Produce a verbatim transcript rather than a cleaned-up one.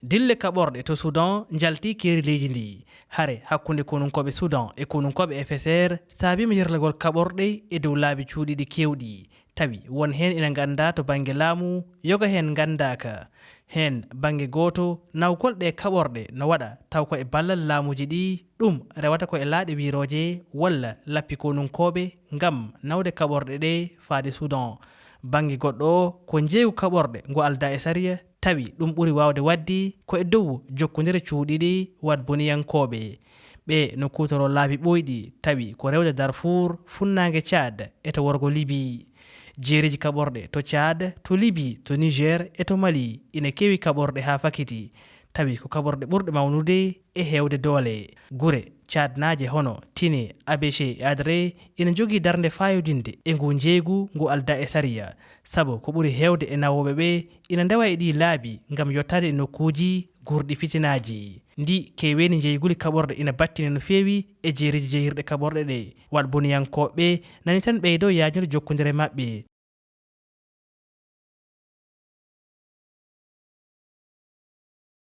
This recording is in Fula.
Dille kaɓorɗe to Sudan njalti keeri leydi ndi. Hare hakkunde konunkooɓe Sudan e konunkooɓe F S R saabiima yerlagol kaɓorɗe e dow laabi cuuɗiiɗi keewɗi. Tawi won heen ina nganndaa to bannge laamu, yoga heen nganndaaka. Heen bannge gooto, nawgol ɗee kaɓorɗe no waɗa taw ko e ballal laamuuji ɗi, ɗum rewata ko e laaɗe wiirooje walla lappi konunkooɓe ngam nawde kaɓorɗe ɗe faade Sudan. Bannge goɗɗo o, ko njeeygu kaɓorɗe ngu aldaa e sariya, tawi ɗum ɓuri waawde waɗde ko e dow jokkondire cuuɗiiɗi waɗboniyankooɓe. Ɓe no kuutoroo laabi ɓooyɗi, tawi ko rewde Darfour, funnaange Tchad, e to worgo Libi. Jeereeji kaɓorɗe to Tchad, to Libi, to Niger e to Mali ina keewi kaɓorɗe haa fakiti, tawi ko kaɓorɗe ɓurɗe mawnude e heewde doole. Gure Tchadnaaje hono Tine, Abéché e Adré ina njogii darnde faayodinde e ngu njeeygu ngu aldaa e sariya, sabu ko ɓuri heewde e nawooɓe ɓe ina ndewa e ɗii laabi ngam yottaade e nokkuuji guurɗi fitinaaji. Ndi keweeni njeeyguli kaɓorɗe ina battine no feewi e jeereeji jeeyirɗe kaɓorɗe ɗe. Waɗboniyankooɓe ɓe nani tan ɓeydoo yaajnude jokkondire maɓɓe.